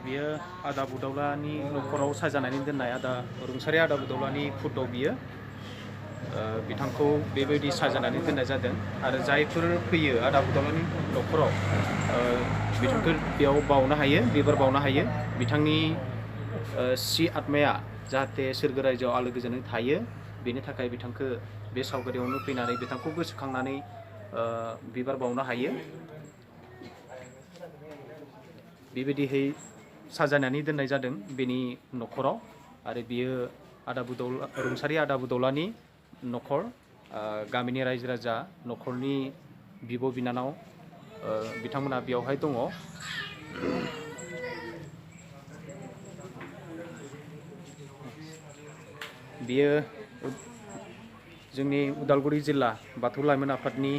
बियो आदा बुदावलानि न'खराव साजायनानै दोननाय रुंसारि आदा बुदावलानि फट' बियो बिथांखौ बेबायदि साजायनानै दोननाय जादों आरो जायफोर फैयो आदा बुदावलानि न'खराव बिथांखौ बेयाव बावनो हायो, बिबार बावनो हायो। बिथांनि सि आत्माया जाहाथे सोरगो रायजोआव आलो गोजोनै थायो, बेनि थाखाय बिथांखौ बे सावगारियावनो फैनानै बिथांखौ गोसोखांनानै बिबार बावनो हायो। बेबायदिहै साजायनानै दोननाय जादों बेनि न'खराव आरो बियो रुंसारि आदा बुदावलानि न'खर, गामिनि रायजो राजा, न'खरनि बिब' बिनानाव बिथांमोना बेयावहाय दङ। बियो जोंनि उदालगुरि जिल्ला बाथौ लाइमोन आफादनि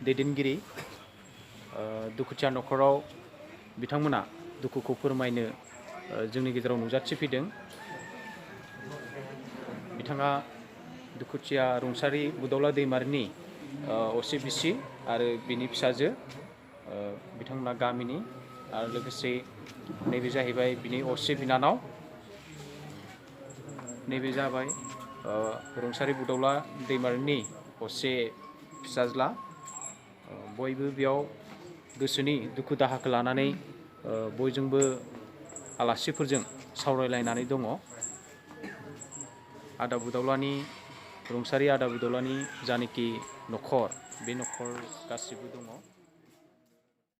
दैदेनगिरि। दुखुथिया न'खराव बिथांमोना दुखुखौ फोरमायनो जोंनि गेजेराव नुजाथिफैदों। बिथाङा दुखुथिया रुंसारि बुदावला दैमारिनि असे बिसि आरो बिनि फिसाजो, बिथांमोना गामिनि, आरो लोगोसे नैबे जाहैबाय बिनि असे बिनानाव। नैबे जाबाय रुंसारि बुदावला दैमारिनि असे फिसाज्ला। बयबो बेयाव गोसोनि दुखु दाहाखौ लानानै बयजोंबो आलासिफोरजों सावरायलायनानै दङ। रुंसारि आदा बुदावलानि जानिखि न'खर, बे न'खर गासिबो दङ।